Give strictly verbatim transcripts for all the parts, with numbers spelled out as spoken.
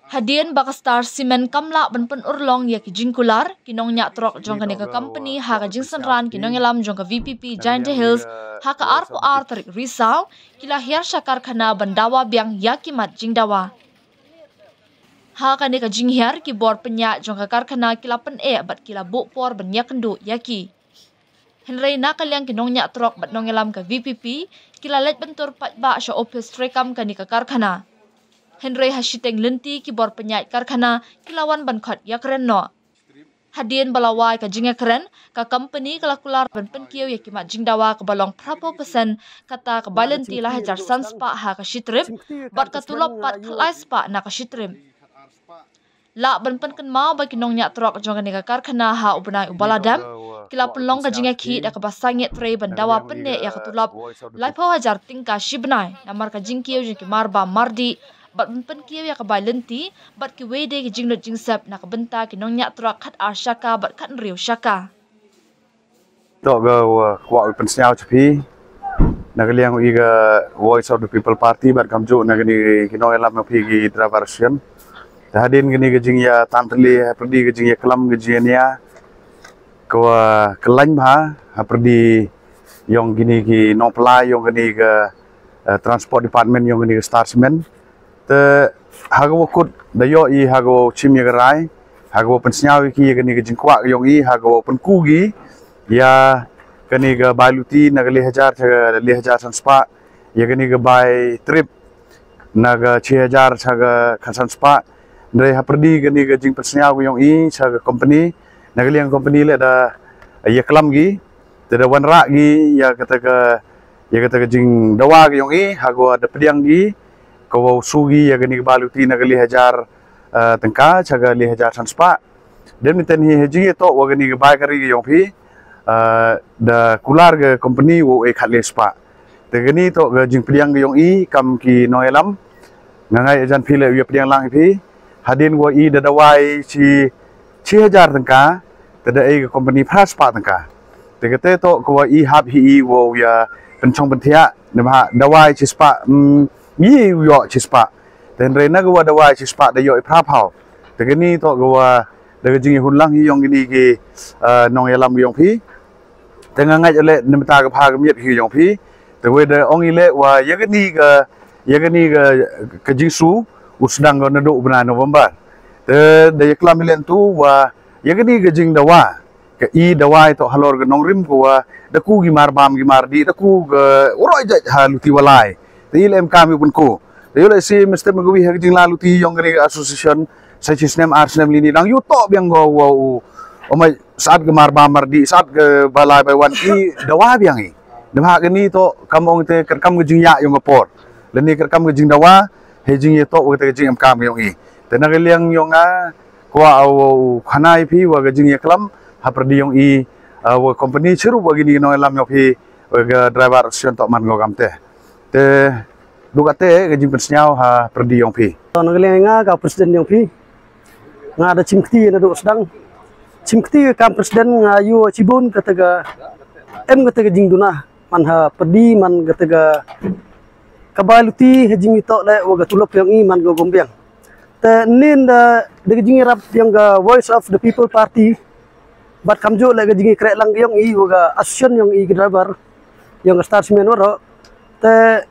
Hadien ba ka Star Cement kam lah ban pynurlong ïa ki jingkular, ki nongñiah trok jong kane ka company ha ka jingsynran ki nongïalam jong ka V P P Jaintia Hills ha ka arphew ar tarik Risaw ki la hiar sha karkhana ban dawa biang ïa ki mat jingdawa. Ha kane ka jinghiar, ki bor pynïaid jong ka karkhana ki la pyneh bad ki la buh por ban ïakynduh ïa ki. Hynrei na ka liang ki nongñiah trok bad nongïalam ka V P P ki la leit ban tur paidbah sha ophis treikam kane ka karkhana. Hynrei ha shiteng lynti ki bor pynïaid karkhana ki la wan ban khot ïakren noh. Hadien ba la wai ka jingïakren, ka company ka la kular ban pynkiew ïa ki mat jingdawa kaba long phraphew percent, kata ka bai lynti lai hajar san spah ha ka shi trip, bad ka tulop pat khatlai spah na ka shi trip. Lah ban pynkynmaw ba ki nongñiah trok jong kane ka karkhana ha u bnai u Baladem ki la pynlong ka jingïakhih da kaba sangeh trei ban dawa pyneh ïa ka tulop laiphew hajar tyngka shi bnai namar ka jingkiew jong ki marbam mardih, bad ban pynkiew ïa ka bai lynti bad kiwei de ki jinglut jingsep na ka bynta ki nongñiah trok khatar shaka bad khathynriew shaka. Tok ga wa kwah u pynsngew cha phi na ka liang i ga Voice of the People Party bad kamjuh na kani ki nongïalam phi ki driver association. Te hadien kani ka jingïa tan tylli ha pyrdi ka jingïa klam ka jingïa nia ka wa kyllain bha ha pyrdi yong kini ki nongpla yong kani ka, eh, transport department yong kani ka Star Cement. Te ha ka wa kut da ïoh i ha ka wa chim ïa ka rai ha ka wa pynsngew ïa ki ïa kani ka jingkwah yong i ha ka wa pynku ki ïa kani ka bai luti na ka li hajar cha ka li hajar san spah, ïa kani ka bai trip na ka chi hajar cha ka khatsan spah. Ndai ha pyrdi kani ka jingpynsngew yong i cha ka company, na ka liang company le da ïa klam ki te da wanrah ki ïa kata ka ïa kata ka jingdawa ka yong i ha ka wa da pdiang ki ka wa su ki ïa kani ka bai luti na ka li hajar, eh, tyngka cha ka li hajar san spah. Dem ni ten hi ha jingïatoh wa kani ka bai kari ka yong phi, eh, da kular ka company wa e khatlai spah. Te kani toh ka jingpdiang ka yong i kam ki nongïalam. Nga ngai ajan phi le u ïa pdiang lang phi. Hadien wa i da dawai chi chi hajar tyngka, te da ei ka company phra spah tyngka. Te kate toh ka wa i hap hi i wa u ïa pynchong pynthiah ne ma dawai chi spah, mm, i u ïoh chi spah. Te hynrei na ka wa dawai chi spah da ïoh i phraphew. Te kani toh ka wa da ka jingïahun lang hi yong kini ki, eh, nongïalam yong phi. Te nga ngait le ne mynta ka pha ka miet hi yong phi. Te wei da ong i le wa ïa kani ka ïa kani ka ka jingsu u sdang ka naduh u bnai November. Te da ïa klam i le tu wa ïa kani ka jingdawa ka i dawai toh halor ka nongrim ka wa da ku ki marbam ki mardih da ku ka u roi jait ha luti walai. Te i le em kam i pun ku. Te ïoh le si mesti ma ka wi ha ka jingla luti yong kani ka association sa chi snem ar snem lini dang ïoh toh biang ka wa u omai saat ka marbam mardih saat ka balai bai wan i dawa biang i. Dam ha kani toh kam ong te kyrkam ka jingïa yong ka por. Lani kyrkam ka jingdawa he jingïa toh wa te ka jingem kam yong i. Te na ka liang yong nga kwah u khana i phi wa ka jingïa klam ha pyrdi yong i, ah, wa company chirup wa kini nongïalam yong phi wa ka driver association toh man ngam te. Te duk ate ka jingpynsngew ha pyrdi yong phi. Tang na ka liang nga ka president yong phi. Nga da chim kti na duk sdang. Chim kti ka kam president nga yu chibun kata ka em kata ka jingduna. Man ha pyrdi man kata ka ka bai luti ha jingïatoh le wa ka tulop yong i man ka gombiang. Te nin da da ka jingïarap yong ka Voice of the People Party. Bad kamjuh le ka jingïakreh lang yong i wa ka association yong i ka driver yong ka Star Cement waroh. Te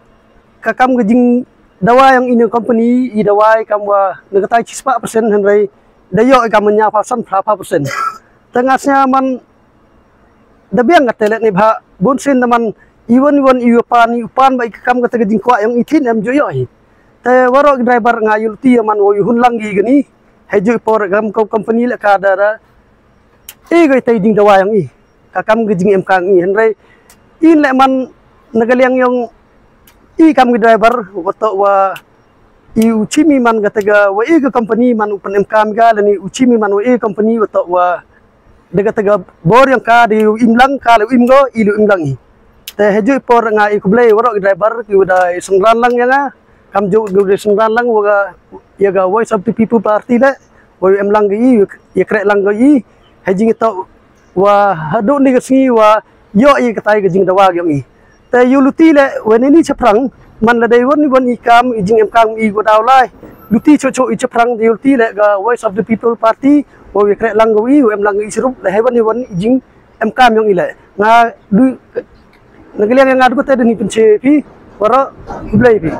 ka kam ka jingdawa yong i na company i dawa i kam wa na ka tai chi spah percent hynrei da ïoh i kam nya percent phra percent. Te nga sngewman da biang kata le ni bha bun sin da man i wan i wan i u pan i u pan ba i ka kam kata ka jingkwah yong i thin em ju ïoh i. Te waroh ki driver nga yu luti man wa yu hun lang ki kani. He ju i por kam ka company le ka da da i ka i tai jingdawa yong i. Ka kam ka jingem ka ngi hynrei in le man na ka liang yong i kam ki driver wa toh wa i u chimi man kata ka wa i ka company man u pynem kam ka lani u chimi man wa i company wa toh wa da kata ka bor yong ka da u im lang ka le u im go i le u im lang i. Te he ju i por nga i khublei waroh ki driver ki wa da i sngran lang yong nga. Kamjuh ki wa da i sngran lang wa ka ïa ka Voice of the People Party le wa u em lang ka i ïa kreh lang ka i. He jingïatoh wa haduh ni ka sngi wa ïoh i ka tai ka jingdawa yong i. Te ïa u luti leh wan ini shaphrang, man la dei wan i wan i kam i jingem kam i ko daw lai. Luti chocho i shaphrang ïa u luti leh ka Voice of the People Party, wa ïa kreh lang ko i, wa em lang i shrup, leh hai wan i wan i jingem kam yong i leh. Nga du, na ka liang nga du ko te deni pynche phi, waro, blei phi.